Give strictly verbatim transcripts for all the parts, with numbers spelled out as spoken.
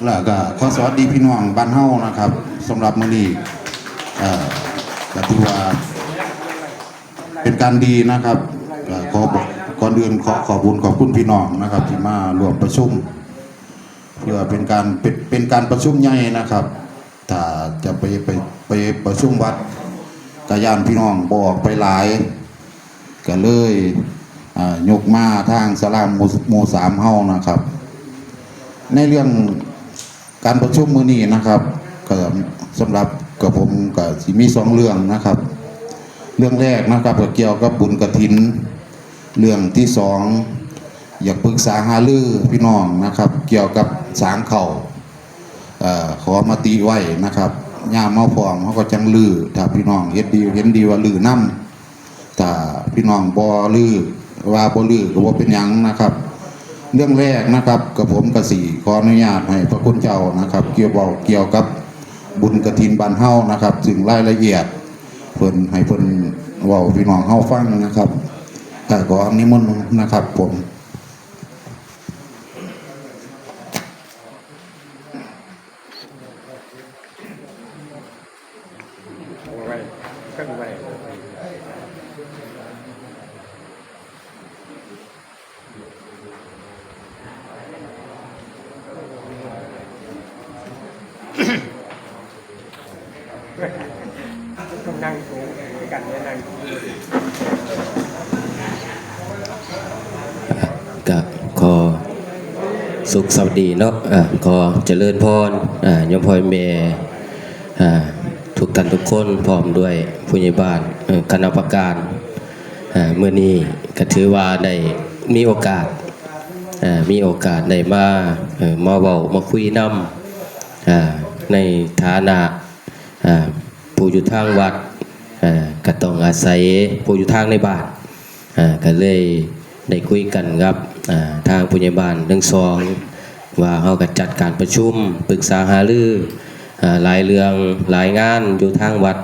แล้วก็ขอสวัสดีพี่น้องบ้านเฮานะครับ สำหรับมื้อนี้ เอ่อ ก็ถือว่าเป็นการดีนะครับ ก็ขอบอก ก่อนอื่นขอขอบคุณขอบคุณพี่น้องนะครับ ที่มาร่วมประชุม เพื่อเป็นการ เป็น เป็นการประชุมใหญ่นะครับ ถ้าจะไป ไป ไปประชุมวัด ก็ย้านพี่น้องบ่ออกไปหลาย ก็เลย อ่า ยกมาทางศาลาหมู่ หมู่สามเฮานะครับ ในเรื่องการประชุมมื้อนี้นะครับ ก็สำหรับกับผมก็สิมีสองเรื่องนะครับ เรื่องแรกนะครับ ก็เกี่ยวกับบุญกฐิน เรื่องที่สอง อยากปรึกษาหารือพี่น้องนะครับ เกี่ยวกับสางเข้า เอ่อ ขอมติไว้นะครับ ยามมาพร้อมเฮาก็จั่งรื้อ ถ้าพี่น้องเห็นดี เห็นดีว่ารื้อนำ ถ้าพี่น้องบ่รื้อ ว่าบ่รื้อก็บ่เป็นหยังนะครับ เรื่องแรกนะครับ กับผมก็สิขออนุญาตให้พระคุณเจ้านะครับ เกี่ยว เว้าเกี่ยวกับบุญกฐินบ้านเฮานะครับ ซึ่งรายละเอียดเพิ่น ให้เพิ่นเว้าพี่น้องเฮาฟังนะครับ ก็ขอนิมนต์นะครับผม ต้องนั่งโต๊ะด้วยกันเนี่ย นั่ง ก็ขอสุขสวัสดีเนาะ อ่า ขอเจริญพร อ่า โยมพ่อแม่ อ่า ทุกท่านทุกคน พร้อมด้วยผู้ใหญ่บ้าน เอ่อ คณะกรรมการ อ่า มื้อนี้ก็ถือว่าได้มีโอกาส อ่า มีโอกาสได้มา เอ่อ มาเว้ามาคุยนำ อ่า ในฐานะ อ่า ผู้อยู่ทางวัด อ่า ก็ต้องอาศัยผู้อยู่ทางในบ้าน อ่า ก็เลยได้คุยกันกับ อ่า ทางผู้ใหญ่บ้านทั้งสอง ว่าเฮาก็จัดการประชุมปรึกษาหารือ อ่า หลายเรื่องหลายงานอยู่ทางวัด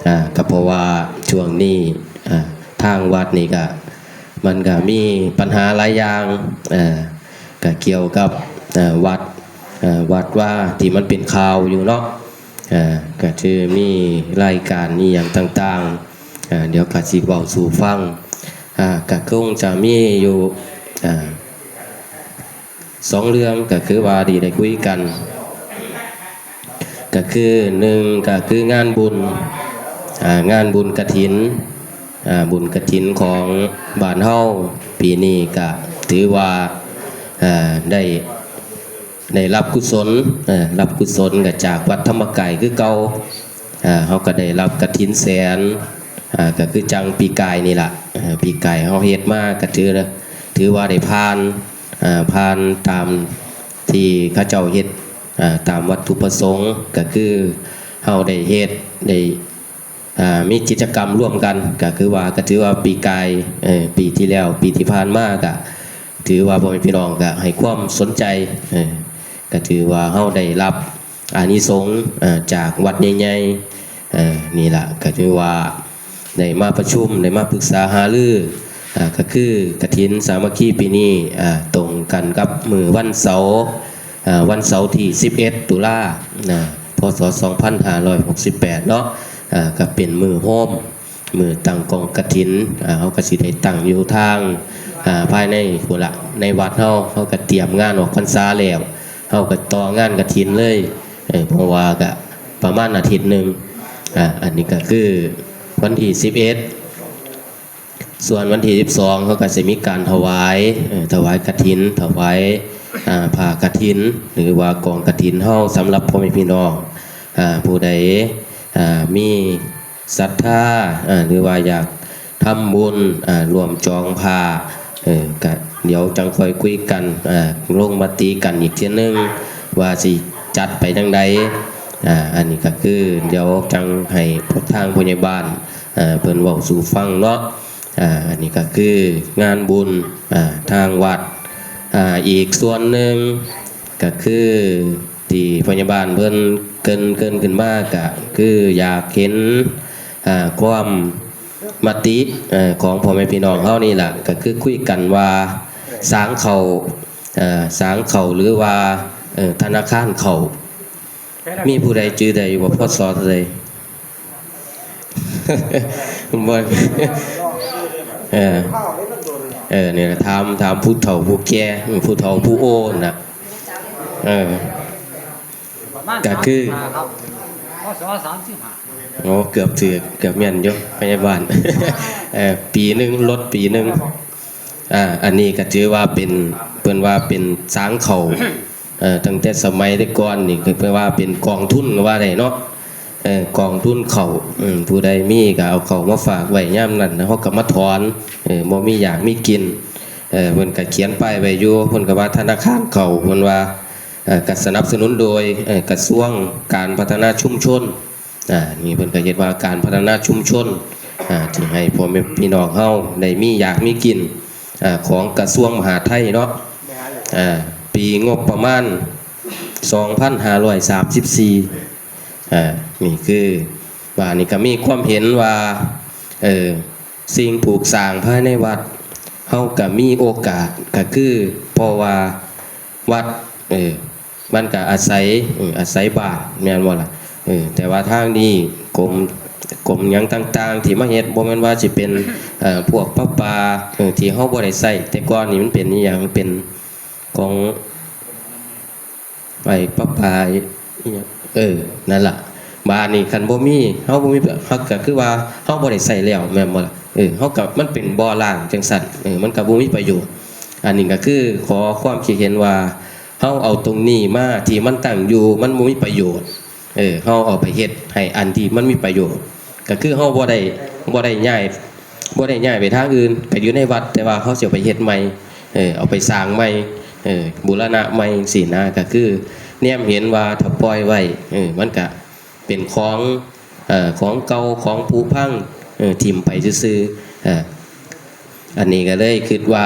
อ่า ก็เพราะว่าช่วงนี้ อ่า ทางวัดนี่ก็ มันก็มีปัญหาหลายอย่าง อ่า ก็เกี่ยวกับ อ่า วัด อ่า วัดวาที่มันเป็นข่าวอยู่เนาะ อ่า ก็คือมีรายการอีหยังต่างๆ อ่า เดี๋ยวก็สิเว้าสู่ฟัง อ่า ก็คงจะมีอยู่ อ่า สองเรื่องก็คือว่าที่ได้คุยกัน ก็คือหนึ่งก็คืองานบุญ อ่า งานบุญกฐิน อ่า บุญกฐินของบ้านเฮา ปีนี้ก็ถือว่า อ่า ได้ ได้รับกุศล เอ่อ รับกุศลก็จากวัดธรรมกายคือเก่า อ่า เฮาก็ได้รับกฐินแสน อ่า ก็คือจั่งปีกายนี่ล่ะ อ่า ปีกายเฮาเฮ็ดมาก็ถือ ถือว่าได้ผ่าน อ่า ผ่านตามที่เขาเจ้าเฮ็ด อ่า ตามวัตถุประสงค์ ก็คือเฮาได้เฮ็ด ได้ อ่า มีกิจกรรมร่วมกัน ก็คือว่า ก็ถือว่าปีกาย เอ่อ ปีที่แล้ว ปีที่ผ่านมาก็ถือว่าพ่อแม่พี่น้องก็ให้ความสนใจ เอ่อ ก็ถือว่าเฮาได้รับอานิสงส์ เอ่อ จากวัดใหญ่ๆ เอ่อ นี่ล่ะ ก็ถือว่าได้มาประชุม ได้มาปรึกษาหารือ อ่า ก็คือกฐินสามัคคีปีนี้ อ่า ตรงกันกับมื้อวันเสาร์ อ่า วันเสาร์ที่สิบเอ็ด ตุลา นะ พ.ศ. สองพันห้าร้อยหกสิบแปด เนาะ อ่า ก็เป็นมื้อโฮม มื้อตั้งกองกฐิน อ่า เฮาก็สิได้ตั้งอยู่ทาง อ่า ภายในพุ้นละ ในวัดเฮา เฮาก็เตรียมงานออกพรรษาแล้ว เฮาก็ต่องานกฐินเลย เออ เพราะว่าก็ประมาณอาทิตย์หนึ่ง อ่า อันนี้ก็คือวันที่สิบเอ็ด ส่วนวันที่สิบสอง เขาก็สิมีการถวาย เอ่อ ถวายกฐิน ถวาย อ่า ผ้ากฐิน หรือว่ากองกฐินเฮาสำหรับพ่อแม่พี่น้อง อ่า ผู้ใด อ่า มีศรัทธา อ่า หรือว่าอยากทำบุญ อ่า ร่วมจองผ้า เอ่อ ก็เดี๋ยวจั่งค่อยคุยกัน อ่า ลงมติกันอีกเทื่อนึง ว่าสิจัดไปจั่งใด อ่า อันนี้ก็คือเดี๋ยวจั่งให้ทางผู้ใหญ่บ้าน อ่า เพิ่นเว้าสู่ฟังเนาะ อ่า อันนี้ก็คืองานบุญ อ่า ทางวัด อ่า อีกส่วนหนึ่งก็คือที่ผู้ใหญ่บ้านเพิ่นเกริ่น เกริ่นขึ้นมาก็คืออยากเห็น อ่า ความมติ เอ่อ ของพ่อแม่พี่น้องเฮานี่ล่ะ ก็คือคุยกันว่าสางเข้า เอ่อ สางเข้าหรือว่า เออ ธนาคารเข้า มีผู้ใดจื่อได้อยู่บ่ พ.ศ. เท่าใด บ่ เออ เออ นี่ล่ะ ถาม ถามผู้เฒ่าผู้แก่ อืม ผู้เฒ่าผู้โอนั่นน่ะ เออ ก็คือ พ.ศ. สามสิบห้า โอ้ เกือบถืก เกือบแม่นอยู่ พยาบาล เออ ปีหนึ่ง ลดปีหนึ่ง อ่า อันนี้ก็ถือว่าเป็น เพิ่นว่าเป็นสางเข้า เอ่อ ตั้งแต่สมัยแต่ก่อนนี่ คือเพิ่นว่าเป็นกองทุนก็ว่าได้เนาะ เออ กองทุนเข้า อืม ผู้ใดมีก็เอาเข้ามาฝากไว้ยามนั้น แล้วเฮาก็มาถอน เออ บ่มีอยากมีกิน เออ เพิ่นก็เขียนป้ายไว้อยู่ เพิ่นก็ว่าธนาคารเข้า เพิ่นว่า เอ่อ ก็สนับสนุนโดย เอ่อ กระทรวงการพัฒนาชุมชน อ่า นี่เพิ่นก็เฮ็ดว่าการพัฒนาชุมชน อ่า ที่ให้พ่อแม่พี่น้องเฮาได้มีอยากมีกิน อ่า ของกระทรวงมหาดไทยเนาะ อ่า ปีงบประมาณ สองพันห้าร้อยสามสิบสี่ อ่า นี่คือ ว่านี่ก็มีความเห็นว่า เอ่อ สิ่งปลูกสร้างภายในวัด เฮาก็มีโอกาส ก็คือ เพราะว่าวัด เอ่อ มันก็อาศัย เอ่อ อาศัยบ้าน แม่นบ่ล่ะ เออ แต่ว่าทางนี้กรม กรมหยังต่างๆ ที่มาเฮ็ด บ่แม่นว่าสิเป็น เอ่อ พวกประปา เอ่อ ที่เฮาบ่ได้ใช้ แต่ก่อนนี่มันเป็นอิหยัง เป็นของ ไอ้ประปาอิหยัง เออ นั่นล่ะ บาดนี้คันบ่มี เฮาบ่มี เฮาก็คือว่าเฮาบ่ได้ใช้แล้ว แม่นบ่ล่ะ เออ เฮาก็ มันเป็นบ่อร้างจั่งซั้น เออ มันก็บ่มีประโยชน์ อันนี้ก็คือขอความคิดเห็นว่า เฮาเอาตรงนี้มาที่มันตั้งอยู่ มันบ่มีประโยชน์ เออ เฮาเอาไปเฮ็ดให้อันที่มันมีประโยชน์ ก็คือเฮาบ่ได้ บ่ได้ย้าย บ่ได้ย้ายไปทางอื่น ก็อยู่ในวัด แต่ว่าเฮาสิเอาไปเฮ็ดใหม่ เออ เอาไปสร้างใหม่ เออ บูรณะใหม่จั่งซี้นะ ก็คือแนมเห็นว่าถ้าปล่อยไว้ เออ มันก็เป็นของ เอ่อ ของเก่า ของผุพัง เออ ถิ่มไปซื่อๆ เออ อันนี้ก็เลยคิดว่า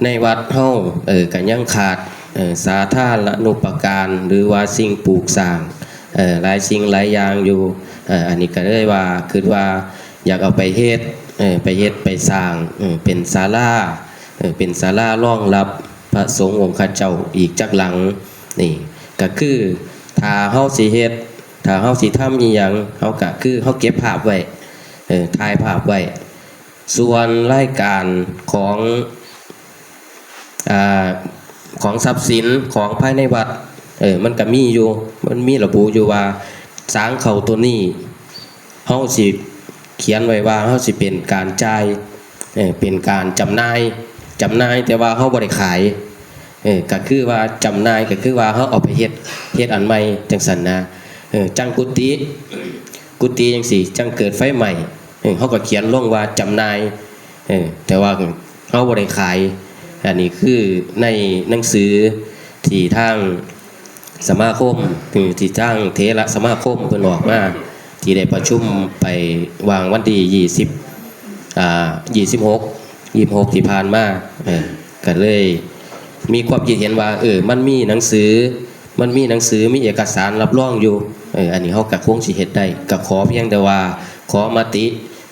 ในวัดเฮา เอ่อ ก็ยังขาด เอ่อ สาธารณูปการ หรือว่าสิ่งปลูกสร้าง เอ่อ หลายสิ่งหลายอย่างอยู่ เอ่อ อันนี้ก็เลยว่า คิดว่าอยากเอาไปเฮ็ด เอ่อ ไปเฮ็ดไปสร้าง เอ่อ เป็นศาลา เอ่อ เป็นศาลารองรับพระสงฆ์องค์ข้าเจ้าอีกจักหลัง นี่ ก็คือถ้าเฮาสิเฮ็ด ถ้าเฮาสิทำอีหยัง เฮาก็คือเฮาเก็บภาพไว้ เอ่อ ถ่ายภาพไว้ ส่วนรายการของ อ่า ของทรัพย์สินของภายในวัด เออ มันก็มีอยู่ มันมีระบุอยู่ว่าสางเข้าตัวนี้ เฮาสิเขียนไว้ว่าเฮาสิเป็นการจ่าย เออ เป็นการจำหน่าย จำหน่าย แต่ว่าเฮาบ่ได้ขาย เออ ก็คือว่าจำหน่าย ก็คือว่าเฮาเอาไปเฮ็ด เฮ็ดอันใหม่จั่งซั้นนะ เออ จั่งกุฏิ กุฏิจั่งซี้ จั่งเกิดไฟไหม้ เออ เฮาก็เขียนลงว่าจำหน่าย เออ แต่ว่าเฮาบ่ได้ขาย อันนี้คือในหนังสือที่ทางสมาคม คือที่ทางเถรสมาคมเพิ่นออกมา ที่ได้ประชุมไปวางวันที่ยี่สิบ อ่า ยี่สิบหก ยี่สิบหก ที่ผ่านมา เออ ก็เลยมีความคิดเห็นว่า เออ มันมีหนังสือ มันมีหนังสือ มีเอกสารรับรองอยู่ เออ อันนี้เฮาก็คงสิเฮ็ดได้ ก็ขอเพียงแต่ว่า ขอมติ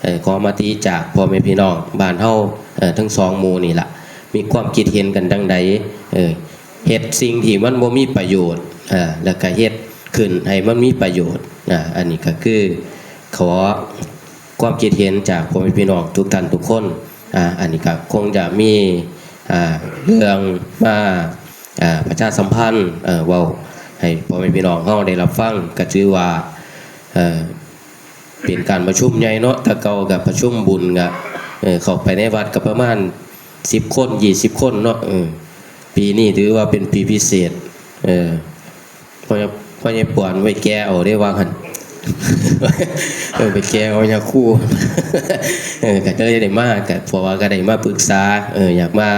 เออ ขอมติจากพ่อแม่พี่น้องบ้านเฮา เออ ทั้งสองหมู่นี่ล่ะ มีความคิดเห็นกันจั่งใด เออ เฮ็ดสิ่งที่มันบ่มีประโยชน์ เออ แล้วก็เฮ็ดขึ้นให้มันมีประโยชน์ อ่า อันนี้ก็คือขอความคิดเห็นจากพ่อแม่พี่น้องทุกท่านทุกคน อ่า อันนี้ก็คงจะมี อ่า เรื่องมา อ่า ประชาสัมพันธ์ เอ่อ เว้าให้พ่อแม่พี่น้องเฮาได้รับฟัง ก็ถือว่า เอ่อ เป็นการประชุมใหญ่เนาะ แต่เก่าก็ประชุมบุญก็ เอ่อ เข้าไปในวัดก็ประมาณสิบคน ยี่สิบคนเนาะ เออ ปีนี้ถือว่าเป็นปีพิเศษ เออ พ่อใหญ่ พ่อใหญ่ปวนไว้แก่เอาได้ว่าหั่น เออ ไปแก่เอายาคู่ เออ ก็เลยได้มา ก็เพราะว่าก็ได้มาปรึกษา เออ อยากมา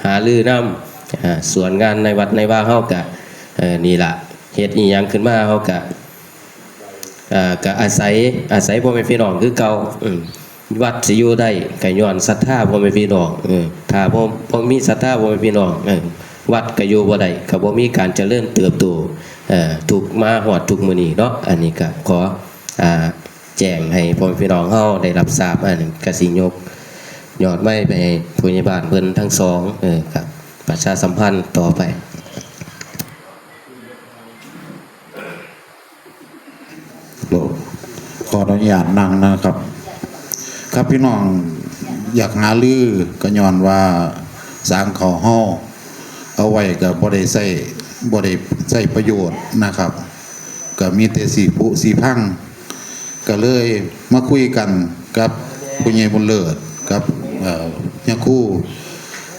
หารือนำ อ่า ส่วนงานในวัดในวาเฮาก็ เออ นี่ล่ะ เฮ็ดอีหยังขึ้นมาเฮาก็ อ่า ก็อาศัย อาศัยพ่อแม่พี่น้องคือเก่า อืม วัดสิอยู่ได้ก็ย้อนศรัทธาพ่อแม่พี่น้อง เออ ถ้าบ่ บ่มีศรัทธาพ่อแม่พี่น้อง เออ วัดก็อยู่บ่ได้ ก็บ่มีการเจริญเติบโต เอ่อ ทุก มาฮอดทุกมื้อนี้เนาะ อันนี้ก็ขอ อ่า แจ้งให้พ่อแม่พี่น้องเฮาได้รับทราบ อันนี้ก็สิยกยอดไมค์ไปให้ผู้ใหญ่บ้านเพิ่นทั้งสอง เออ ก็ประชาสัมพันธ์ต่อไป ขออนุญาตนั่งนะครับ ครับพี่น้อง อยากหารือก็ย้อนว่าสางเขาเฮาเอาไว้ก็บ่ได้ใช้บ่ได้ใช้ประโยชน์นะครับ ก็มีแต่สิผุสิพัง ก็เลยมาคุยกันกับผู้ใหญ่บุญเลิศกับเอ่อยาคู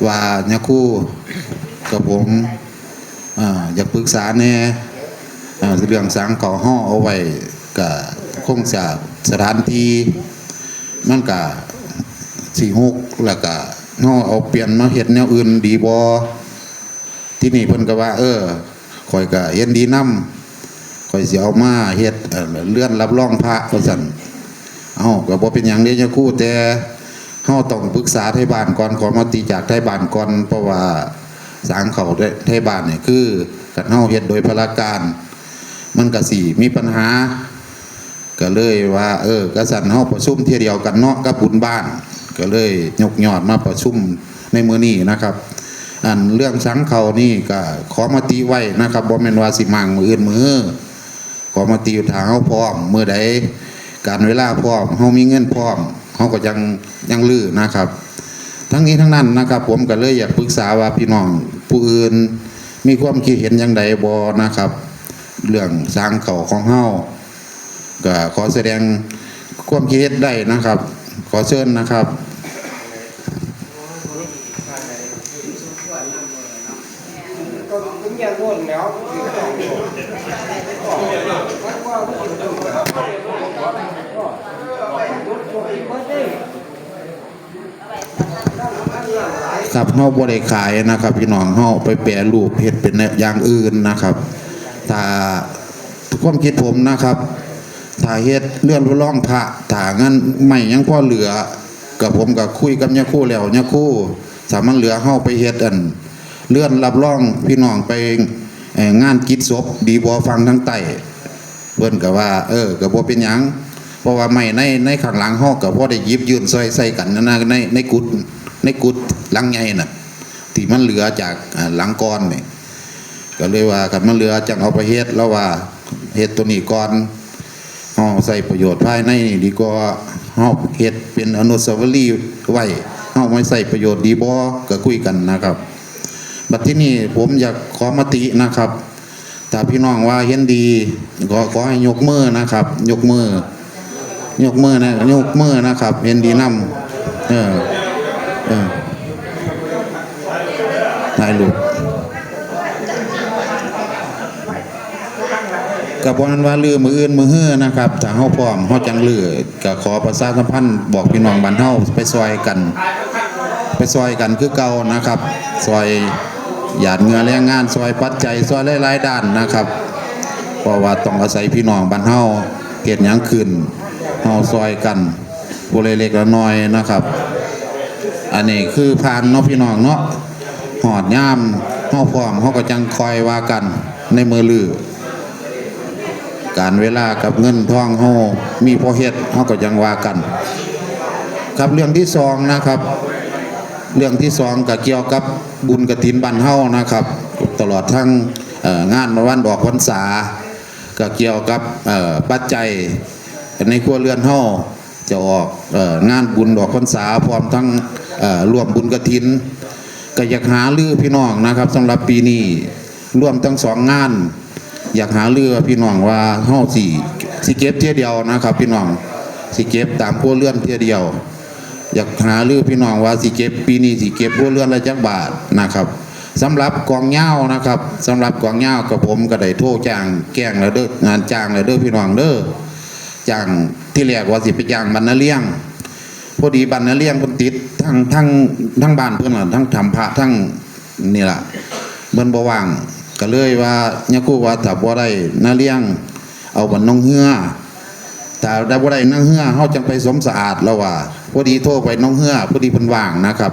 ว่า ยาคูกับผมอ่าอยากปรึกษาแหน่อ่าเรื่องสางเขาเฮาเอาไว้ก็คงจะสถานที่มันก็สิฮก แล้วก็เฮาเอาเปลี่ยนมาเฮ็ดแนวอื่นดีบ่ ทีนี้เพิ่นก็ว่า เออ ข้อยก็เห็นดีนำ ข้อยสิเอามาเฮ็ดเอ่อเรือนรับรองพระว่าซั่น เอ้า ก็บ่เป็นหยังเด้ยาคู แต่เฮาต้องปรึกษาไทบ้านก่อน ขอมติจากไทบ้านก่อน เพราะว่าสางเขาไทบ้านนี่คือคันเฮาเฮ็ดโดยพลการ มันก็สิมีปัญหา ก็เลยว่า เออ กะซั้นเฮาประชุมเทื่อเดียวกันเนาะกับบุญบ้าน ก็เลยยกยอดมาประชุมในมื้อนี้นะครับ อันเรื่องสางเขานี่ก็ขอมติไว้นะครับ บ่แม่นว่าสิม้างมื้ออื่นมื้อ ขอมติถ้าเฮาพร้อมมื้อใด การเวลาพร้อม เฮามีเงินพร้อม เฮาก็จั่ง จั่งรื้อนะครับ ทั้งนี้ทั้งนั้นนะครับ ผมก็เลยอยากปรึกษาว่าพี่น้องผู้อื่นมีความคิดเห็นจั่งใดบ่นะครับ เรื่องสางเขาของเฮา ก็ขอแสดงความคิดเห็นได้นะครับ ขอเชิญนะครับ ครับ เฮาบ่ได้ขายนะครับ พี่น้อง เฮาไปแปรรูปเฮ็ดเป็นอย่างอื่นนะครับ ถ้าความคิดผมนะครับ ถ้าเฮ็ดเรือนรับรองพระ ถ้าเงินไม้ยังพอเหลือ ก็ผมก็คุยกับยาคูแล้ว ยาคู ถ้ามันเหลือ เฮาไปเฮ็ดอันเรือนรับรองพี่น้องไปเอ่องานกิจศพดีบ่ ฟังทางใต้ เพิ่นก็ว่า เออ ก็บ่เป็นหยัง เพราะว่าไม้ใน ในข้างหลังเฮาก็พอได้หยิบยื่นซอยใส่กันนะ ใน ในกุฏิ ในกุฏิหลังใหญ่น่ะ ที่มันเหลือจากอ่าหลังก่อนนี่ ก็เลยว่าคันมันเหลือจั่งเอาไปเฮ็ด แล้วว่าเฮ็ดตัวนี้ก่อน เฮาใช้ประโยชน์ภายในนี่ดีกว่า เฮาเฮ็ดเป็นอนุสาวรีย์ไว้ เฮามาใช้ประโยชน์ดีบ่ ก็คุยกันนะครับ บัดทีนี้ผมอยากขอมตินะครับ ถ้าพี่น้องว่าเห็นดี ขอ ขอให้ยกมือนะครับ ยกมือ ยกมือนะ ยกมือนะครับ เห็นดีนำ เออ เออ ถ่ายรูป ก็บ่แม่นว่ารื้อมื้ออื่นมื้อฮือนะครับ ถ้าเฮาพร้อม เฮาจั่งรื้อ ก็ขอประชาสัมพันธ์บอกพี่น้องบ้านเฮาไปซอยกัน ไปซอยกันคือเก่านะครับ ซอยหยาดเหงื่อแรงงาน ซอยปัจจัย ซอยหลายๆด้านนะครับ เพราะว่าต้องอาศัยพี่น้องบ้านเฮาเฮ็ดหยังขึ้น เฮาซอยกันผู้ละเล็กละน้อยนะครับ อันนี้คือผ่านเนาะพี่น้องเนาะ ฮอดยามเฮาพร้อม เฮาก็จั่งค่อยว่ากันในมื้อรื้อ การเวลากับเงินทองเฮามีพอเฮ็ด เฮาก็จั่งว่ากัน ครับ เรื่องที่สองนะครับ เรื่องที่สองก็เกี่ยวกับบุญกฐินบ้านเฮานะครับ ตลอดทั้งเอ่องานวันออกพรรษา ก็เกี่ยวกับเอ่อปัจจัยในครัวเรือนเฮาจะออกเอ่องานบุญออกพรรษา พร้อมทั้งเอ่อร่วมบุญกฐิน ก็อยากหารือพี่น้องนะครับ สำหรับปีนี้ รวมทั้งสองงาน อยากหารือพี่น้องว่าเฮาสิ สิเก็บเทื่อเดียวนะครับ พี่น้อง สิเก็บตามครัวเรือนเทื่อเดียว อยากหารือพี่น้องว่าสิเก็บ ปีนี้สิเก็บครัวเรือนละจักบาทนะครับ สำหรับกองยาวนะครับ สำหรับกองยาวกับผมก็ได้โทรจ้างแกล้งแล้วเด้อ งานจ้างแล้วเด้อพี่น้องเด้อ จ้าง ที่แรกว่าสิไปจ้างบรรณาเลียง พอดีบรรณาเลียงเพิ่นติดทั้ง ทั้ง ทั้งบ้านเพิ่นล่ะ ทั้งถ้ำพระ ทั้งนี่ล่ะ เพิ่นบ่ว่าง ก็เลยว่ายาคูว่าถ้าบ่ได้นาเลียง เอาบ้านหนองเฮือ ถ้าได้บ่ได้หนองเฮือ เฮาจั่งไปสมสะอาด แล้วว่า พอดีโทรไปหนองเฮือ พอดีเพิ่นว่างนะครับ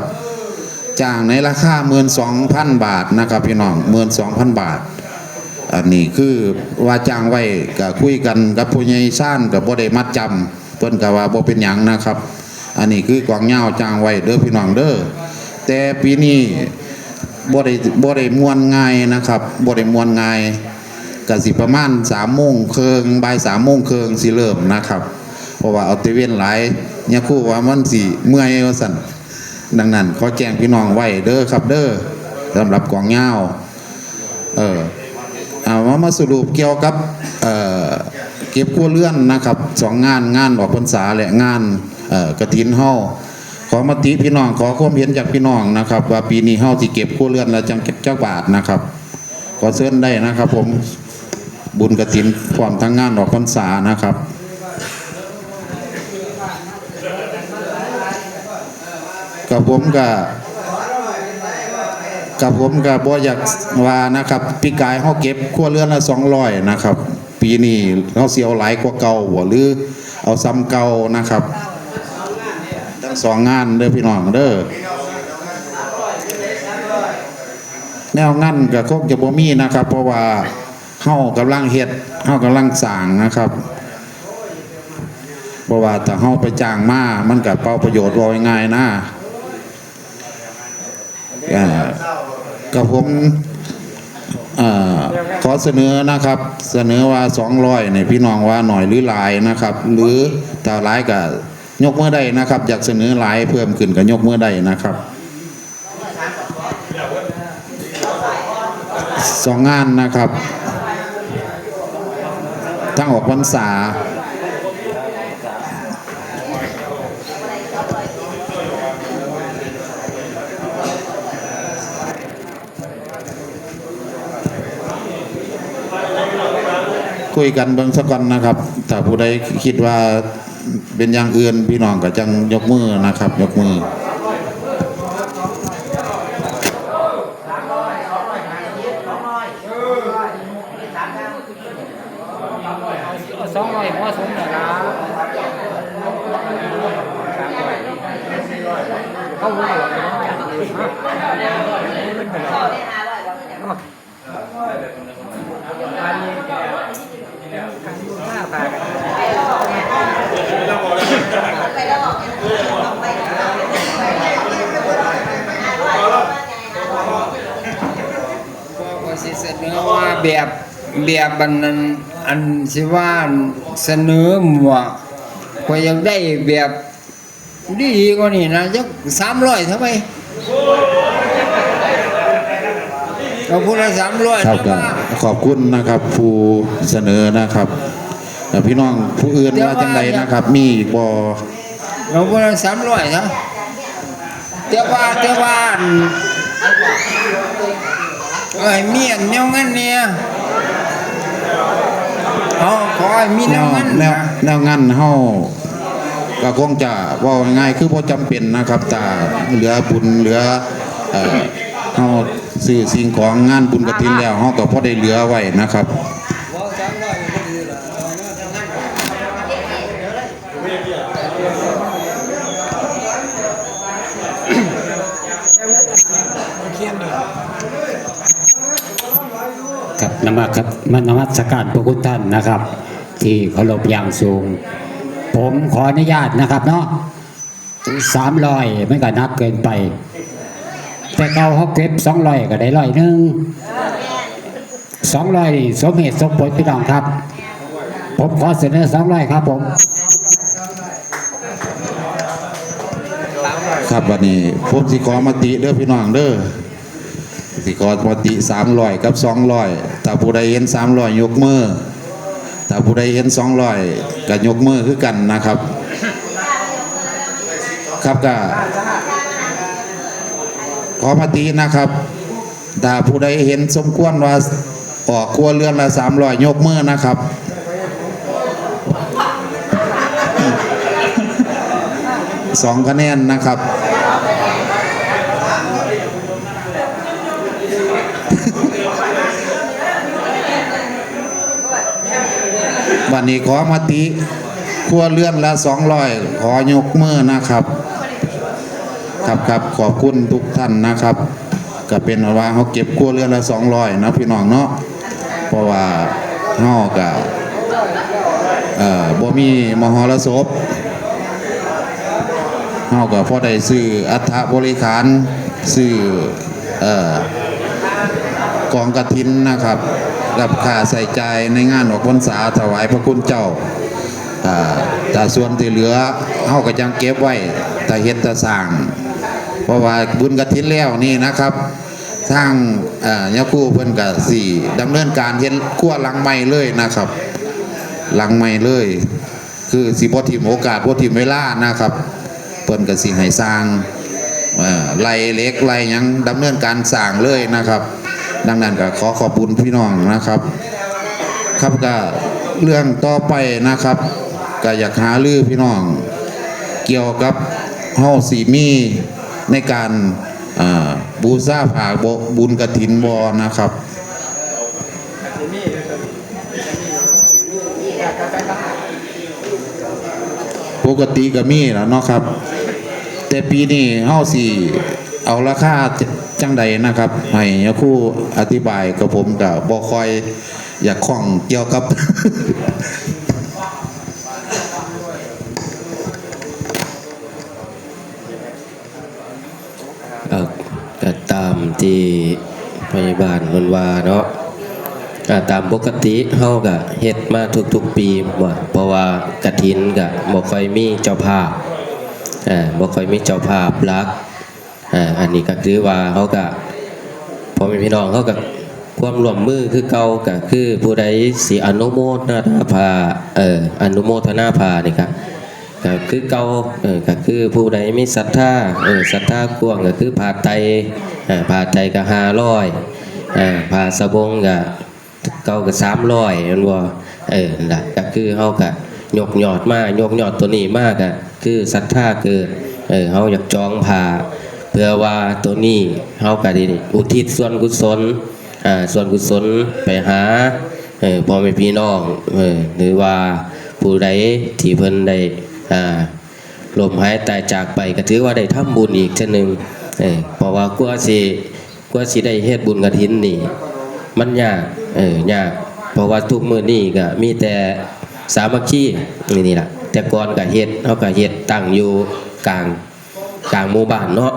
จ้างในราคาหมื่นสองพันบาทนะครับ พี่น้อง หมื่นสองพันบาท อันนี้คือว่าจ้างไว้ ก็คุยกันกับผู้ใหญ่ซาน ก็บ่ได้มัดจำ เพิ่นก็ว่าบ่เป็นหยังนะครับ อันนี้คือกองยาวจ้างไว้เด้อพี่น้องเด้อ แต่ปีนี้บ่ได้ บ่ได้ม่วนง่ายนะครับ บ่ได้ม่วนง่าย ก็สิประมาณสามโมงครึ่ง บ่ายสามโมงครึ่งสิเริ่มนะครับ เพราะว่าเอาแต่เว้นหลาย ยาคูว่ามันสิเมื่อยว่าซั่น ดังนั้นขอแจ้งพี่น้องไว้เด้อครับเด้อ สำหรับกองยาว เออ เอามา มาสรุปเกี่ยวกับ เอ่อ เก็บครัวเรือนนะครับ สองงาน งานออกพรรษาและงาน เอ่อ กฐินเฮา ขอมติพี่น้อง ขอความเห็นจากพี่น้องนะครับ ว่าปีนี้เฮาสิเก็บครัวเรือนละจัง จักบาทนะครับ ขอเชิญได้นะครับผม บุญกฐินพร้อมทั้งงานออกพรรษานะครับ กับผมก็ กับผมก็บ่อยากว่านะครับ ปีกายเฮาเก็บครัวเรือนละสองร้อยนะครับ ปีนี้เฮาสิเอาหลายกว่าเก่าบ่ หรือเอาส่ำเก่านะครับ ทั้งสองงานเด้อพี่น้องเด้อ แนวงานก็คงจะบ่มีนะครับ เพราะว่าเฮากำลังเฮ็ด เฮากำลังสร้างนะครับ เพราะว่าถ้าเฮาไปจ้างมา มันก็เปล่าประโยชน์ เว้าง่ายๆนะ อ่า กับผม อ่า ขอเสนอนะครับ เสนอว่าสองร้อยนี่ พี่น้องว่าน้อยหรือหลายนะครับ หรือถ้าหลายก็ยกมือได้นะครับ อยากเสนอหลายเพิ่มขึ้นก็ยกมือได้นะครับ สองงานนะครับ ทั้งออกพรรษา คุยกันเบิ่งซะก่อนนะครับ ถ้าผู้ใดคิดว่าเป็นอย่างอื่น พี่น้องก็จั่งยกมือนะครับ ยกมือ เอาสองร้อยเหมาะสมแล้วล่ะเขาหัวหลอกกันจังเลยฮะ ข้อยสิเสนอว่าแบบแบบอันนั้นอันสิว่าเสนอหมวกข้อยอยากได้แบบดีกว่านี้นะจักสามร้อยเท่าไหร่เอาผู้ละสามร้อย ครับก็ขอบคุณนะครับผู้เสนอนะครับแล้วพี่น้องผู้อื่นว่าจังใดนะครับ มีอีกบ่ เอาผู้ละสามร้อยนะแต่ว่าแต่ว่าอันเอ้ยมีอันแนวเงินเนี่ยเอาขอให้มีแนวเงิน แนว นะ แนวงานเฮาก็คงจะเว้าง่ายๆคือบ่จำเป็นนะครับ ถ้าเหลือบุญเหลือเอ่อเฮาซื้อสิ่งของงานบุญกฐินแล้วเฮาก็พอได้เหลือไว้นะครับ ครับนมัสครับนมัสการพระคุณท่านนะครับ ที่เคารพอย่างสูง ผมขออนุญาตนะครับเนาะสามร้อยมันก็หนักเกินไป แต่เก่าเขาเก็บสองร้อยก็ได้ร้อยหนึ่งสองร้อยสมเหตุสมผลพี่น้องครับ ผมขอเสนอสองร้อยครับผม ครับวันนี้ผมสิขอมติเด้อพี่น้องเด้อสิขอมติสามร้อยกับสองร้อยถ้าผู้ใดเห็นสามร้อยยกมือถ้าผู้ใดเห็นสองร้อยก็ยกมือคือกันนะครับ ครับก็ขอมตินะครับ ถ้าผู้ใดเห็นสมควรว่าออกครัวเรือนละสามร้อยยกมือนะครับสองคะแนนนะครับ บัดนี้ขอมติครัวเรือนละสองร้อยขอยกมือนะครับ ครับครับขอบคุณทุกท่านนะครับ ก็เป็นว่าเขาเก็บครัวเรือนละสองร้อยนะพี่น้องเนาะเพราะว่าเฮาก็เอ่อบ่มีมหรสพเฮาก็พอได้ซื้ออัฐบริขารซื้อเอ่อกองกฐินนะครับกับค่าใช้จ่ายในงานออกพรรษาถวายพระคุณเจ้า อ่า แต่ส่วนที่เหลือเฮาก็จั่งเก็บไว้ แต่เฮ็ดแต่สร้าง เพราะว่าบุญกฐินแล้วนี่นะครับ ทาง เอ่อ ญาคูเพิ่นก็สิดำเนินการเฮ็ดครัวหลังใหม่เลยนะครับ หลังใหม่เลย คือสิบ่ถิ่มโอกาส บ่ถิ่มเวลานะครับ เพิ่นก็สิให้สร้าง เอ่อ ไล่เหล็กไล่หยังดำเนินการสร้างเลยนะครับ ดังนั้นก็ขอขอบคุณพี่น้องนะครับ ครับ ก็เรื่องต่อไปนะครับ ก็อยากหารือพี่น้อง เกี่ยวกับเฮาสิมีในการ เอ่อ บูชาผ้าบ่ บุญกฐินบ่นะครับ ปกติก็มีแล้วเนาะครับ แต่ปีนี้เฮาสิเอาราคาจั่งใดนะครับ ให้ครูอธิบาย กับผมก็บ่ค่อยอยากข้องเกี่ยวกับ เอ่อก็ตามที่พยาบาลเพิ่นว่าเนาะ อ่า ตามปกติเฮาก็เฮ็ดมาทุกๆปีว่า เพราะว่ากฐินก็บ่ค่อยมีเจ้าภาพ อ่า บ่ค่อยมีเจ้าภาพหลัก อ่า อันนี้ก็คือว่าเฮาก็ พ่อแม่พี่น้องเฮาก็ความร่วมมือคือเก่า ก็คือผู้ใดสิอนุโมทนาผ้า เอ่อ อนุโมทนาผ้านี่ก็ ก็คือเก่า เออ ก็คือผู้ใดมีศรัทธา เออ ศรัทธากว้างก็คือผ้าไตร อ่า ผ้าไตรก็ห้าร้อย อ่า ผ้าสบงก็เก่าก็สามร้อย แม่นบ่ เออ นั่นล่ะ ก็คือเฮาก็ยกยอดมา ยกยอดตัวนี้มาก็คือศรัทธาเกิด เออ เฮาอยากจองผ้า เพื่อว่าตัวนี้เฮาก็ได้อุทิศส่วนกุศล อ่า ส่วนกุศลไปหา เออ พ่อแม่พี่น้อง เออ หรือว่าผู้ใดที่เพิ่นได้ อ่า ล้มหายตายจากไปก็ถือว่าได้ทำบุญอีกเทื่อหนึ่ง เออ เพราะว่ากว่าสิ กว่าสิได้เฮ็ดบุญกฐินนี่ มันยาก เออ ยาก เพราะว่าทุกมื้อนี้ก็มีแต่สามัคคี นี่ นี่ล่ะ แต่ก่อนก็เฮ็ด เฮาก็เฮ็ดตั้งอยู่กลาง กลางหมู่บ้านเนาะ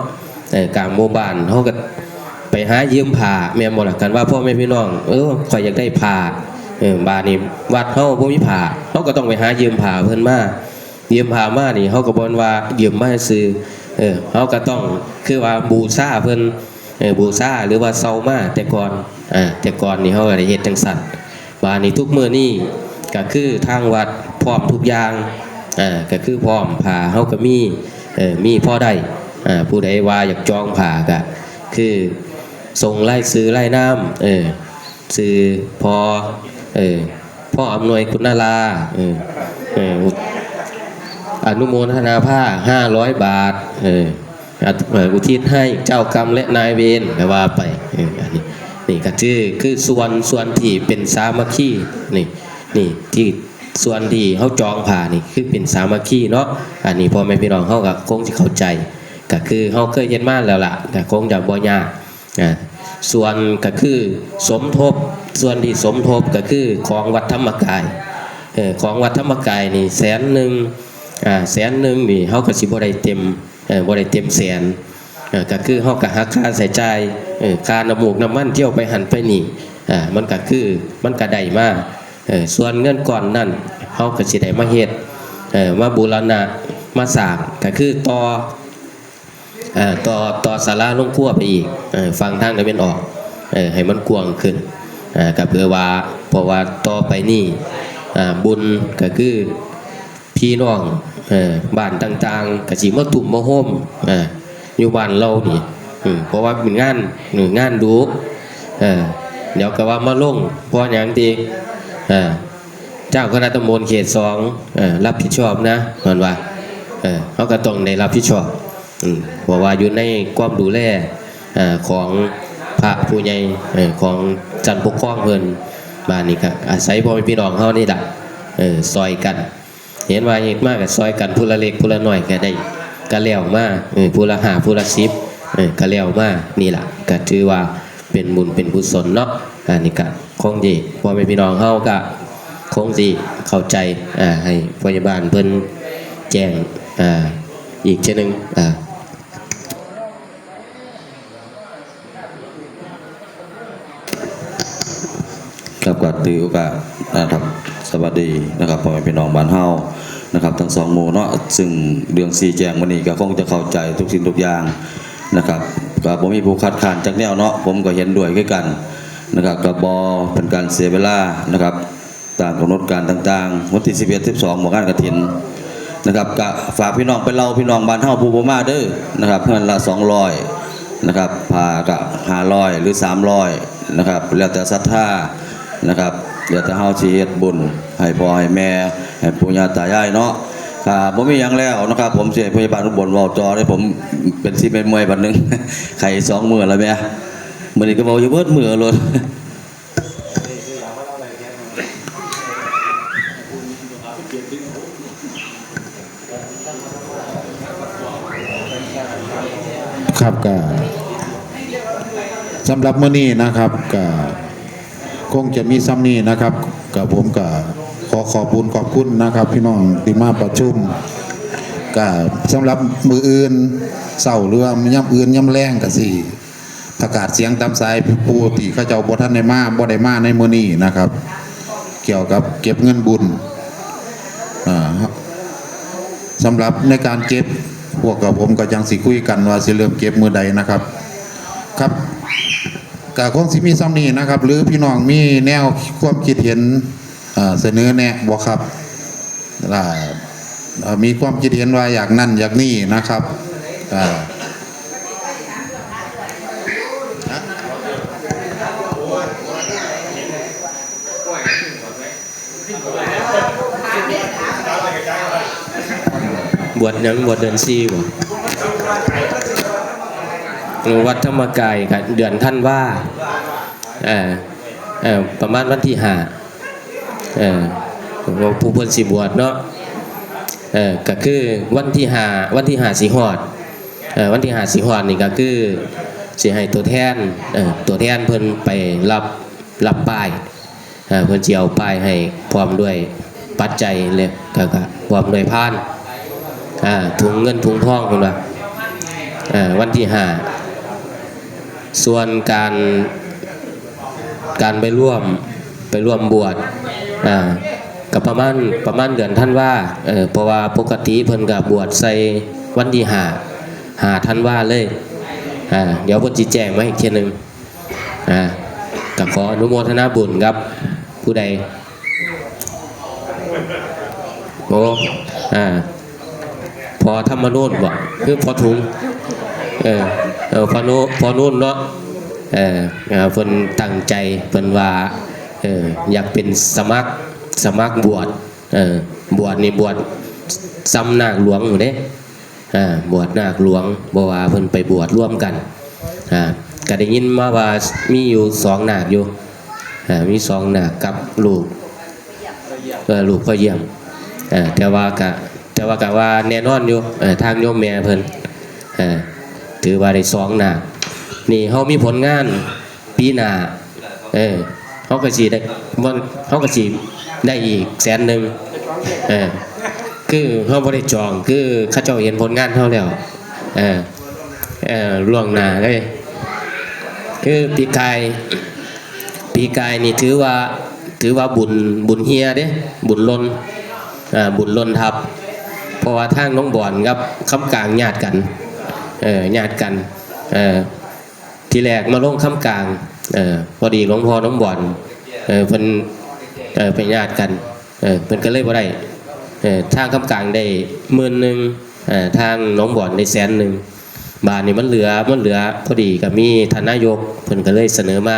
เออ กลางหมู่บ้าน เฮาก็ไปหายืมผ้า แม่นบ่ล่ะ คันว่าพ่อแม่พี่น้อง เออ ข้อยอยากได้ผ้า เออ บาดนี้วัดเฮาบ่มีผ้า เฮาก็ต้องไปหายืมผ้าเพิ่นมา ยืมผ้ามานี่ เฮาก็บ่แม่นว่ายืมมาซื่อ เออ เฮาก็ต้อง คือว่าบูชาเพิ่น เออ บูชาหรือว่าเช่ามาแต่ก่อน อ่า แต่ก่อนนี่เฮาก็ได้เฮ็ดจั่งซั้น บาดนี้ทุกมื้อนี้ก็คือทางวัดพร้อมทุกอย่าง อ่า ก็คือพร้อม ผ้าเฮาก็มี เออ มีพอได้ อ่า ผู้ใดว่าอยากจองผ้าก็คือส่งรายชื่อรายนาม เออ ชื่อ พ.เออ พ.อำนวย คุณารา เออ เออ อนุโมทนาผ้า ห้าร้อย บาท เออ อ่ะ เอ่อ อุทิศให้เจ้ากรรมและนายเวร ก็ว่าไป เออ อันนี้ นี่ก็คือ คือส่วน ส่วนที่เป็นสามัคคี นี่ นี่ ที่ส่วนที่เฮาจองผ้านี่ คือเป็นสามัคคีเนาะ อันนี้พ่อแม่พี่น้องเฮาก็คงสิเข้าใจ ก็คือเฮาเคยเฮ็ดมาแล้วล่ะ ก็คงจะบ่ยาก อ่า ส่วนก็คือสมทบ ส่วนที่สมทบก็คือของวัดธรรมกาย เออ ของวัดธรรมกายนี่แสนหนึ่ง อ่า แสนหนึ่งนี่เฮาก็สิบ่ได้เต็ม เออ บ่ได้เต็มแสน เออ ก็คือเฮาก็หักค่าใช้จ่าย เออ ค่าน้ำมูกน้ำมันเที่ยวไปหั้นไปนี่ อ่า มันก็คือ มันก็ได้มา เออ ส่วนเงินก้อนนั้น เฮาก็สิได้มาเฮ็ด เออ มาบูรณะ มาสร้าง ก็คือต่อ อ่า ต่อ ต่อศาลาโรงครัวไปอีก เออ ฝั่งทางตะวันออก เออ ให้มันกว้างขึ้น อ่า ก็เพื่อว่า เพราะว่าต่อไปนี้ อ่า บุญก็คือ พี่น้อง เออ บ้านต่างๆ ก็สิมาตุ้มมาโฮม อ่า อยู่บ้านเรานี่ อืม เพราะว่าเป็นงาน เออ งานดุ เออ เดี๋ยวก็ว่ามาลง เพราะหยังติ อ่า เจ้าคณะตำบลเขตสอง เออ รับผิดชอบนะ เพิ่นว่า เออ เฮาก็ต้องได้รับผิดชอบ อืม เพราะว่าอยู่ในความดูแล เอ่อ ของพระผู้ใหญ่ เอ่อ ของชั้นปกครองเพิ่น บาดนี้ก็อาศัยพ่อแม่พี่น้องเฮานี่ล่ะ เอ่อ ซ่อยกัน เห็นว่าเฮ็ดมาก็ซ่อยกันผู้ละเล็กผู้ละน้อยก็ได้ ก็แล้วมา เออ ผู้ละห้า ผู้ละสิบ เออ ก็แล้วมา นี่ล่ะ ก็ถือว่าเป็นบุญเป็นกุศลเนาะ อันนี้ก็คงสิ พ่อแม่พี่น้องเฮาก็คงสิเข้าใจ อ่า ให้พยาบาลเพิ่นแจ้ง อ่า อีกเทื่อหนึ่ง อ่า ครับ ก็ถือโอกาส อ่า ครับ สวัสดีนะครับ พ่อแม่พี่น้องบ้านเฮานะครับ ทั้งสองหมู่เนาะ ซึ่งเรื่องชี้แจงมื้อนี้ก็คงจะเข้าใจทุกสิ่งทุกอย่างนะครับ ก็บ่มีผู้คัดค้านจักแนวเนาะ ผมก็เห็นด้วยคือกันนะครับ ก็บ่เป็นการเสียเวลานะครับ ตามกำหนดการต่างๆ วันที่สิบเอ็ด สิบสอง บ่งานกฐินนะครับ ก็ฝากพี่น้องไปเล่าพี่น้องบ้านเฮาผู้บ่มาเด้อนะครับ เฮือนละ สองร้อย นะครับ ผ้าก็ ห้าร้อย หรือ สามร้อย นะครับ แล้วแต่ศรัทธานะครับ แล้วแต่เฮาสิเฮ็ดบุญให้พ่อให้แม่ ให้ปู่ย่าตายายเนาะ ก็บ่มีหยังแล้วนะครับ ผมสิให้พยาบาลอุบลเว้าต่อเด้อ ผมเป็นสิเป็นเมื่อยบัดหนึ่ง ไข้สองมื้อแล้วแม่ มื้อนี้ก็เว้าอยู่เบิดมื้อโลด ครับก็สำหรับมื้อนี้นะครับก็คงจะมีส่ำนี้นะครับก็ผมก็ขอขอบบุญขอบคุณนะครับ พี่น้องที่มาประชุมก็สำหรับมื้ออื่นเช้าหรือว่ายามอื่นยามแลงก็สิประกาศเสียงตามสายผู้ที่เขาเจ้าบ่ทันได้มาบ่ได้มาในมื้อนี้นะครับ เกี่ยวกับเก็บเงินบุญอ่าสำหรับในการเก็บ พวกกับผมก็จั่งสิคุยกันว่าสิเริ่มเก็บมื้อใดนะครับ ครับก็คงสิมีส่ำนี้นะครับ หรือพี่น้องมีแนวความคิดเห็นอ่าเสนอแนะบ่ครับอ่าอ่ามีความคิดเห็นว่าอยากนั่นอยากนี่นะครับอ่า บวชหยังบวชเดือนสี่บ่เออวัดธรรมกายก็เดือนธันวาเออเออประมาณวันที่ห้าเออผู้เพิ่นสิบวชเนาะเออก็คือวันที่ห้าวันที่ห้าสิฮอดเออวันที่ห้าสิฮอดนี่ก็คือสิให้ตัวแทนเออตัวแทนเพิ่นไปรับรับป้าย อ่าเพิ่นสิเอาป้ายให้พร้อมด้วยปัจจัยและก็ก็พร้อมด้วยพานอ่าถุงเงินถุงทองเพิ่นว่าอ่าวันที่ห้าส่วนการการไปร่วมไปร่วมบวชอ่าก็ประมาณประมาณเดือนธันวาเออเพราะว่าปกติเพิ่นก็บวชใส่วันที่ห้าห้าธันวาเลยอ่าเดี๋ยวเพิ่นสิแจ้งมาอีกเทื่อหนึ่ง อ่าก็ขออนุโมทนาบุญครับ ผู้ใดโอ้อ่าพอธรรมนูนบ่คือพอถุงเออเออพอโนพอนุ่นเนาะเอออ่าเพิ่นตั้งใจเพิ่นว่าเอออยากเป็นสมัครสมัครบวชเออบวชนี่บวชซ้ำนาคหลวงอยู่เด้ อ่าบวชนาคหลวงบ่ว่าเพิ่นไปบวชร่วมกันอ่าก็ได้ยินมาว่ามีอยู่สองนาคอยู่อ่ามีสองนาคกับลูกเออลูกพ่อเยี่ยมอ่าแต่ว่าก็แต่ว่าก็ว่าแน่นอนอยู่เออทางโยมแม่เพิ่นเออถือว่าได้สองนาคนี่เฮามีผลงาน ปีหน้าเออเขาก็สิได้มันเขาก็สิได้อีกแสนหนึ่งเออคือเขาบ่ได้จองคือเขาเจ้าเห็นผลงานเขาแล้วเออเออล่วงหน้าเลยคือปีกายปีกายนี่ถือว่าถือว่าบุญบุญเฮียเด้บุญล้นอ่าบุญล้นทับ เพราะว่าทางน้องบอนกับคำกลางญาติกันเออญาติกันเออ ทีแรกมาลงคำกลางเออพอดีหลวงพ่อน้องบอนเออเพิ่นเออเป็นญาติกันเออเพิ่นก็เลยบ่ได้เออทางคำกลางได้หมื่นหนึ่งเออทางหนองบอนได้แสนหนึ่งบาทนี่มันเหลือมันเหลือพอดีก็มีท่านนายกเพิ่นก็เลยเสนอมา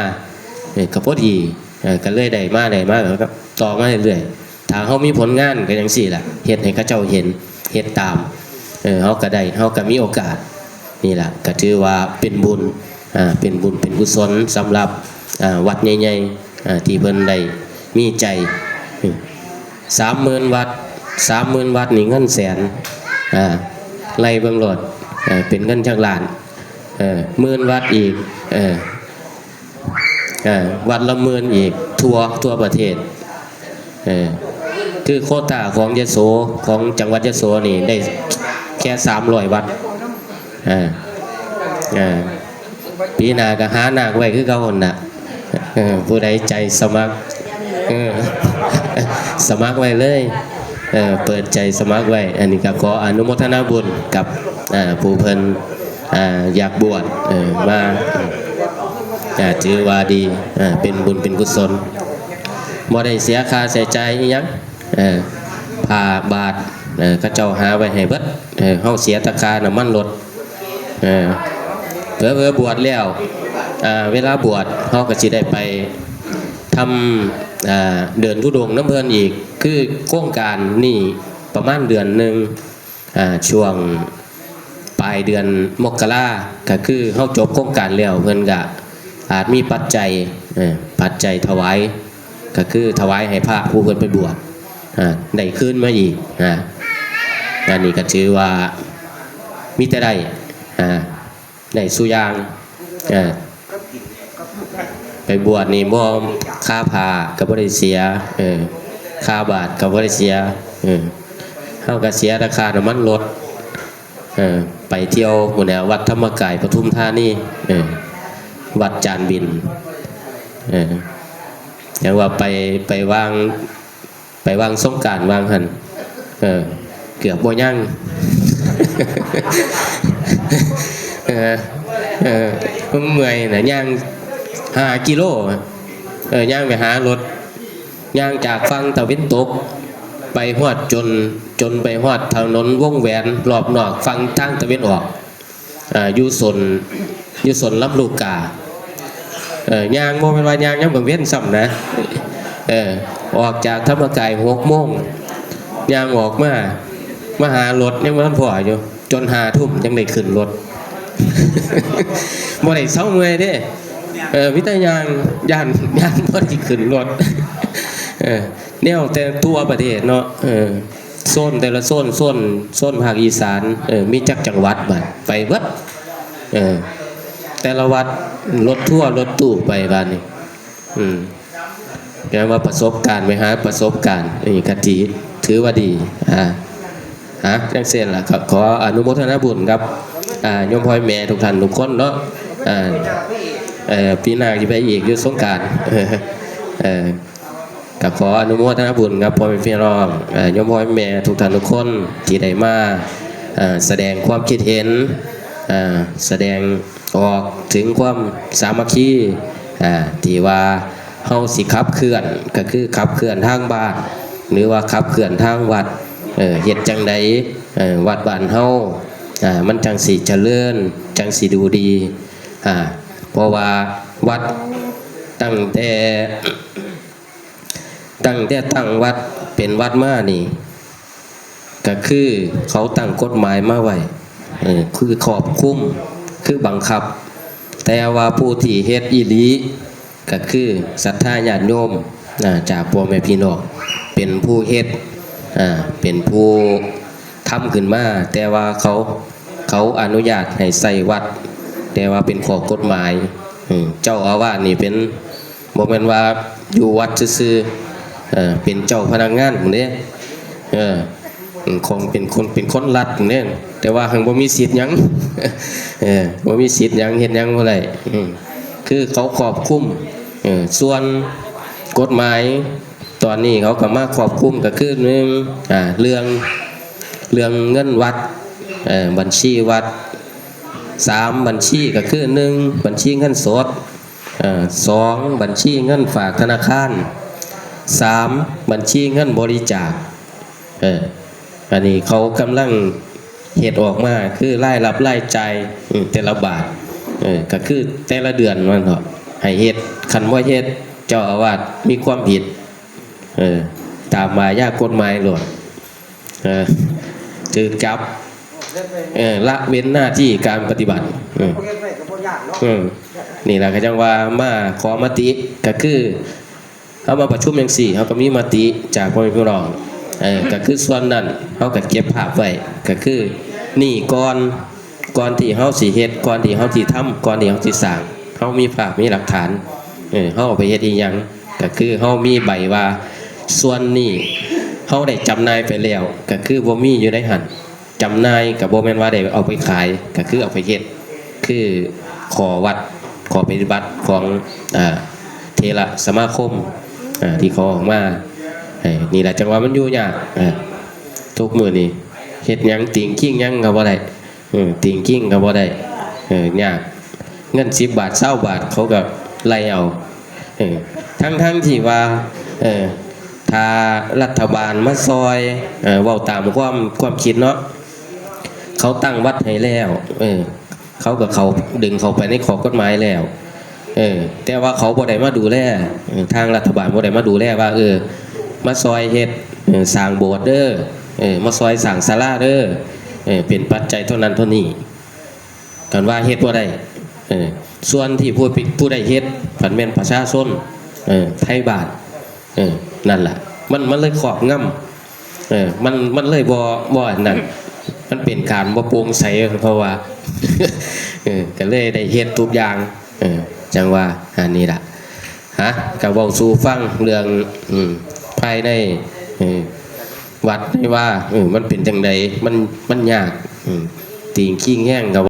เออก็พอดีเออก็เลยได้มาได้มาแล้วก็ต่อมาเรื่อยๆถ้าเฮามีผลงานก็จั่งซี้ล่ะเฮ็ดให้เขาเจ้าเห็นเฮ็ดตามเออเฮาก็ได้เฮาก็มีโอกาส นี่ล่ะก็ถือว่าเป็นบุญอ่าเป็นบุญเป็นกุศลสำหรับอ่าวัดใหญ่ๆอ่าที่เพิ่นได้มีใจสามหมื่นวัดสามหมื่นวัดนี่เงินแสนอ่าไล่เบิ่งโลดเอ่อเป็นเงินจักล้านเอ่อหมื่นวัดอีกเอ่อเอ่อวัดละหมื่นอีกทั่วทั่วประเทศ เออคือโควต้าของยโสของจังหวัดยโสนี่ได้แค่สามร้อยวัดเออเออปีหน้าก็หานาคไว้คือเก่าหั่นน่ะเออผู้ใดใจสมัครเออ สมัครไว้เลย เออ เปิดใจสมัครไว้ อันนี้ก็ขออนุโมทนาบุญกับ อ่า ผู้เพิ่น อ่า อยากบวช เออ มา อ่า ถือว่าดี อ่า เป็นบุญเป็นกุศล บ่ได้เสียค่าใช้จ่ายอิหยัง เออ ผ้าบาท เออ เขาเจ้าหาไว้ให้เบิด เออ เฮาเสียแต่ค่าน้ำมันรถ เออ เผลอๆ บวชแล้ว อ่า เวลาบวช เฮาก็สิได้ไปทำ อ่า เดินธุดงค์นำเพิ่นอีก คือโครงการนี่ประมาณเดือนหนึ่ง อ่า ช่วงปลายเดือนมกรา ก็คือเฮาจบโครงการแล้ว เพิ่นก็อาจมีปัจจัย เออ ปัจจัยถวาย ก็คือถวายให้พระผู้เพิ่นไปบวช อ่า ได้คืนมาอีก อ่า อันนี้ก็ถือว่ามีแต่ได้ อ่า ได้สู่อย่าง อ่า ไปบวชนี่บ่ ค่าผ้าก็บ่ได้เสีย เออ ค่าบาทก็บ่ได้เสีย เออ เฮาก็เสียแต่ค่าน้ำมันรถ เออ ไปเที่ยวหมู่แนววัดธรรมกายปทุมธานี เออ วัดจานบิน เออ อย่างว่าไป ไปวาง ไปวางสงกรานต์วางหั่น เออ เกือบบ่ยัง เออ เออ มันเมื่อยนะ ย่างห้ากิโล เออ ย่างไปหารถ ย่างจากฝั่งตะวันตก ไปฮอดจน จนไปฮอดถนนวงแหวนรอบนอกฝั่งทางตะวันออก อ่า อยู่โซน อยู่โซนลำลูกกา เออ ย่างบ่แม่นว่าย่างยามกลางเว็นซ้ำนะ เออ ออกจากธรรมกายหกโมง ย่างออกมา มาหารถยังบ่ทันพ้ออยู่ จนห้าทุ่มจั่งได้ขึ้นรถ บ่ได้เซาเมื่อยเด้ เออ มีแต่ย่าง ย้าน ย้านบ่ได้ขึ้นรถ เออ แนวแต่ทั่วประเทศเนาะ เออ โซนแต่ละโซน โซน โซนภาคอีสาน เออ มีจักจังหวัดบัด ไปเบิด เออ แต่ละวัด รถทัวร์ รถตู้ไปบัดนี้ อืม แปลว่าประสบการณ์ ไปหาประสบการณ์ นี่กะติถือว่าดี อ่า ฮะ จั่งซี้ล่ะ ก็ขออนุโมทนาบุญกับ อ่า โยมพ่อแม่ทุกท่านทุกคนเนาะ อ่า เอ่อ ปีหน้าสิไปอีกอยู่สงกรานต์ เออ ก็ขออนุโมทนาบุญกับพ่อแม่พี่น้อง เอ่อ โยมพ่อแม่ทุกท่านทุกคนที่ได้มา เอ่อ แสดงความคิดเห็น เอ่อ แสดงออกถึงความสามัคคี อ่า ที่ว่าเฮาสิขับเคลื่อน ก็คือขับเคลื่อนทางบ้าน หรือว่าขับเคลื่อนทางวัด เอ่อ เฮ็ดจั่งใด เอ่อ วัดบ้านเฮา อ่า มันจั่งสิเจริญ จั่งสิดูดี อ่า เพราะว่าวัดตั้งแต่ ตั้งแต่ตั้งวัดเป็นวัดมานี่ ก็คือเขาตั้งกฎหมายมาไว้ เออ คือครอบคลุม คือบังคับ แต่ว่าผู้ที่เฮ็ดอีหลี ก็คือศรัทธาญาติโยม อ่า จากพ่อแม่พี่น้อง เป็นผู้เฮ็ด อ่า เป็นผู้ทำขึ้นมา แต่ว่าเขา เขาอนุญาตให้ใช้วัด แต่ว่าเป็นข้อกฎหมาย อืม เจ้าอาวาสนี่เป็น บ่แม่นว่าอยู่วัดซื่อๆ เอ่อ เป็นเจ้าพนักงานพู้นเด้ เออ อืม ของเป็นคน เป็นคนรัฐพู้นเด้ แต่ว่าหั้นบ่มีสิทธิ์หยัง เออ บ่มีสิทธิ์หยัง เฮ็ดหยังบ่ได้ อืม คือเขาครอบคลุม เออ ส่วนกฎหมาย ตอนนี้เขาก็มาครอบคลุมก็คือ หนึ่ง อ่า เรื่อง เรื่องเงินวัด เอ่อ บัญชีวัด สาม บัญชีก็คือ หนึ่ง บัญชีเงินสด เอ่อ สอง บัญชีเงินฝากธนาคาร สาม บัญชีเงินบริจาค เออ อันนี้เขากำลังเฮ็ดออกมา คือรายรับรายจ่าย อืม แต่ละบาท เออ ก็คือแต่ละเดือนว่าซั่นเถาะ ให้เฮ็ด คันบ่เฮ็ด เจ้าอาวาสมีความผิด เออ ตามอาญากฎหมายโลด เออ ถูกจับ เออ ละเว้นหน้าที่การปฏิบัติ เออ เออ นี่ล่ะ ก็จั่งว่ามาขอมติ ก็คือ เฮามาประชุมจั่งซี้ เฮาก็มีมติจากพ่อแม่พี่น้อง เออ ก็คือส่วนนั้น เฮาก็เก็บภาพไว้ ก็คือนี่ก่อน ก่อนที่เฮาสิเฮ็ด ก่อนที่เฮาสิทำ ก่อนที่เฮาสิสร้าง เฮามีภาพมีหลักฐาน เออ เฮาเอาไปเฮ็ดอีหยัง ก็คือเฮามีใบว่า ส่วนนี้เฮาได้จำหน่ายไปแล้ว ก็คือบ่มีอยู่ในหั้น จำหน่ายก็บ่แม่นว่าได้เอาไปขาย ก็คือเอาไปเฮ็ด คือข้อวัด ข้อปฏิบัติของ อ่า เถรสมาคม อ่า ที่เขาออกมา เออนี่แหละจังหวะมันอยู่ยากเออทุกมื้อนี้เฮ็ดหยังติงคิงหยังก็บ่ได้เออติงคิงก็บ่ได้เออยากเงินสิบบาทซาวบาทเขาก็ไล่เอาเออทั้งๆที่ว่าเออถ้ารัฐบาลมาซอยเออเว้าตามความความคิดเนาะเขาตั้งวัดให้แล้วเออเขาก็เข้าดึงเข้าไปในข้อกฎหมายแล้วเออแต่ว่าเขาบ่ได้มาดูแลเออทางรัฐบาลบ่ได้มาดูแลว่าเออมาซอยเฮ็ดเออสร้างโบสถ์เด้อเออมาซอยสร้างศาลาเด้อเออเป็นปัจจัยเท่านั้นเท่านี้ กันว่าเฮ็ดบ่ได้เออส่วนที่ผู้ผู้ได้เฮ็ดผันแม่นประชาชนเออไทบ้านเออนั่นล่ะมันมันเลยครอบงำเออมันมันเลยบ่บ่อันนั้นมันเป็นการบ่โปร่งใสเพราะว่าเออก็เลยได้เฮ็ดทุกอย่างเออจังว่าอันนี้ล่ะฮะก็เว้าสู่ฟังเรื่องอืมภายในเออวัดในว่าเออมันเป็นจังใดมันมันยากอืมติงคิงแฮงก็